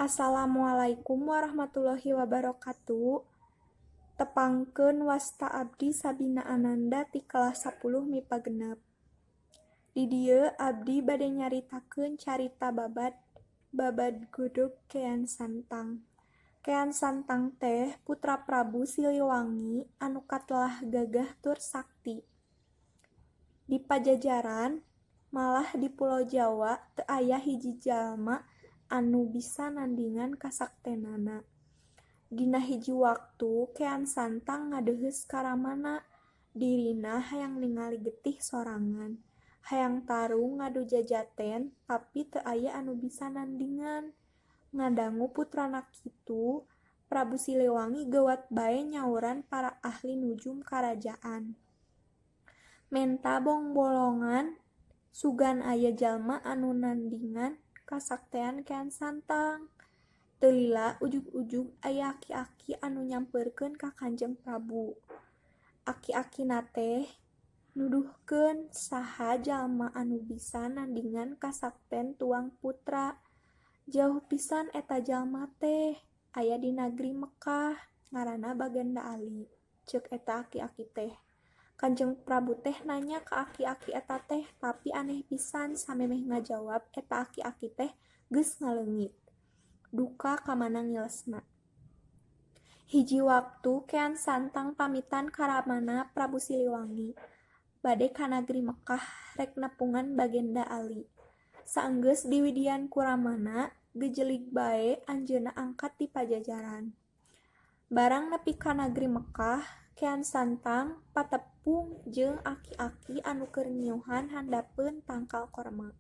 Assalamualaikum warahmatullahi wabarakatuh. Tepangkeun, wasta abdi Sabina Ananda ti kelas 10 MIPA 6. Di dieu abdi bade nyaritakeun carita babad Babad Godog Kean Santang. Kean Santang teh putra Prabu Siliwangi anu katelah gagah tur sakti. Di Pajajaran, malah di Pulo Jawa, teu aya hiji jalma anu bisa nandingan kasaktenana. Dina hiji waktu Kean Santang ngadeuheus ka ramana, dirina hayang ningali getih sorangan, hayang tarung ngadu jajaten, tapi teu aya anu bisa nandingan. Ngadangu putrana kitu, Prabu Siliwangi geuwat bae nyauran para ahli nujum karajaan. Menta bongbolongan sugan aya jalma anu nandingan kasaktean Kean Santang. Teu lila ujug-ujug aya aki-aki anu nyamperkeun ka Kanjeng Prabu. Aki-akina teh nuduhkeun saha jalma anu bisa nandingan kasakten tuang putra. Jauh pisan eta jalma teh, aya di nagri Mekkah, ngaranna Bagenda Ali, ceuk eta aki-aki teh. Kanjeng Prabu teh nanya ka aki-aki eta teh, tapi aneh pisan, samemeh ngajawab eta aki-aki teh geus ngaleungit. Duka ka mana ngilesna. Hiji waktu Kean Santang pamitan ka ramana Prabu Siliwangi, bade ka nagri Mekkah rek nepungan Bagenda Ali. Saenggeus diwidian ku ramana, gejelig bae anjeunna angkat ti Pajajaran. Barang nepi ka nagri Mekkah, Kean Santang patepung jeung aki-aki anu keur nyiuhan handapeun tangkal korma.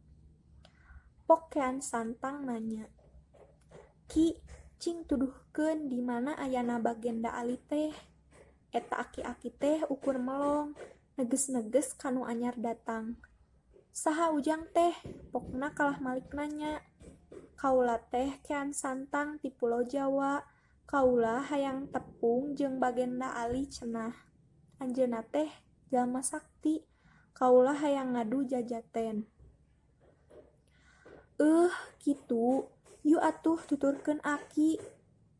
Pok Kean Santang nanya, "Ki, cing tuduhkeun di mana ayana Bagenda Ali teh?" Eta aki-aki teh ukur melong, neges-neges ka nu anyar datang. "Saha ujang teh?" Pokna kalah malik nanya. "Kaula teh Kean Santang ti Pulo Jawa. Kaula hayang tepung jeung Bagenda Ali cenah. Anjeunna teh jalma sakti. Kaula hayang ngadu jajaten." "Euh, kitu. Yu atuh tuturkeun aki,"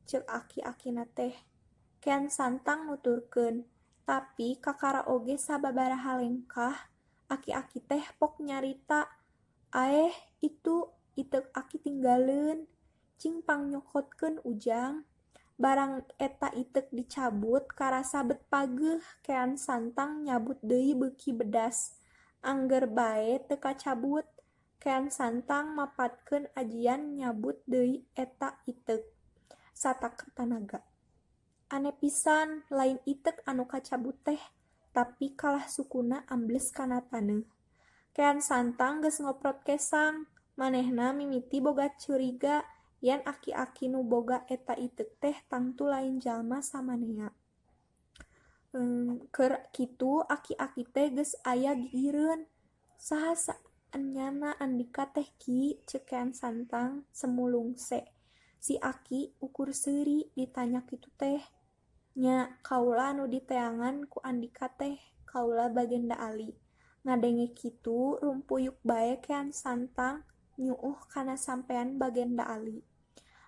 ceuk aki-akina teh. Kean Santang nuturkeun, tapi kakara oge sababaraha lengkah aki-aki teh pok nyarita, "Aeh, itu iteuk aki tinggaleun. Cing pangnyokotkeun, Ujang." Barang eta iteuk dicabut, karasa bet pageuh. Kean Santang nyabut deui beuki bedas. Angger bae teu kacabut. Kean Santang mapatkeun ajian, nyabut deui eta iteuk sataker tanaga. Ane pisan, lain iteuk anu kacabut teh, tapi kalah sukuna ambles kana taneuh. Kean Santang geus ngoprot kesang, manehna mimiti boga curiga yen aki-aki nu boga eta iteuk teh tangtu lain jalma samanea. Keur kitu aki-aki teh geus aya gigireun. "Saha saenyana andika teh, Ki?" ceuk Kean Santang semulungse. Si aki ukur seuri ditanya kitu teh. "Nya, kaula anu diteangan ku andika teh, kaula Bagenda Ali." Ngadenge kitu, rumpuyuk bae Kean Santang nyuuh kana sampean Bagenda Ali.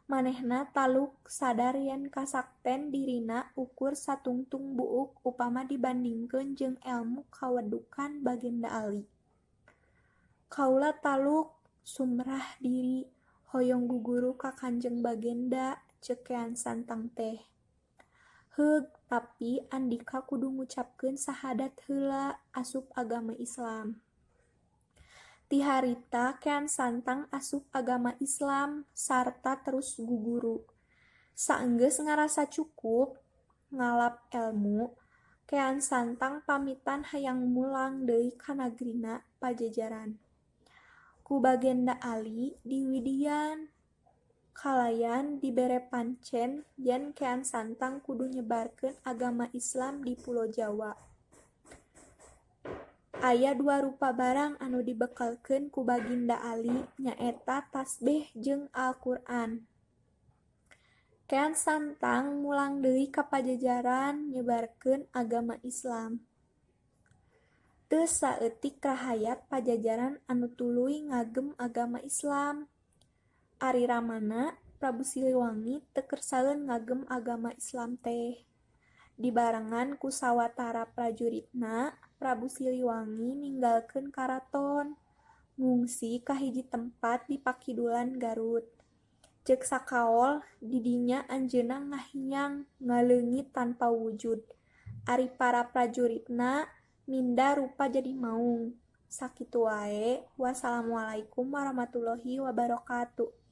Manehna taluk sadar yen kasakten dirina ukur satungtung buuk upama dibandingkeun jeung elmu kawedukan Bagenda Ali. "Kaula taluk, sumrah diri, hoyong guguru ka Kanjeng Bagenda," ceuk Kean Santang teh. "Heug, tapi andika kudu ngucapkeun sahadat heula asup agama Islam." Ti harita Kean Santang asup agama Islam sarta terus guguru. Saenggeus ngarasa cukup ngalap elmu, Kean Santang pamitan hayang mulang deui ka nagrina Pajajaran. Ku Bagenda Ali diwidian kalayan dibere pancen yen Kean Santang kudu nyebarkeun agama Islam di Pulo Jawa. Aya dua rupa barang anu dibekelkeun ku Baginda Ali, nyaeta tasbeh jeung Alquran. Kean Santang mulang deui ka Pajajaran nyebarkeun agama Islam. Teu saeutik rahayat Pajajaran anu tuluy ngagem agama Islam. Ari ramana. Prabu Siliwangi teu kersaeun ngagem agama Islam teh. Dibarengan ku sawatara prajuritna, Prabu Siliwangi ninggalkeun karaton, ngungsi ka hiji tempat di pakidulan Garut. Ceuk sakaol, di dinya anjeunna ngahiang, ngaleungit tanpa wujud. Ari para prajuritna minda rupa jadi maung. Sakitu wae, wassalamualaikum warahmatullahi wabarakatuh.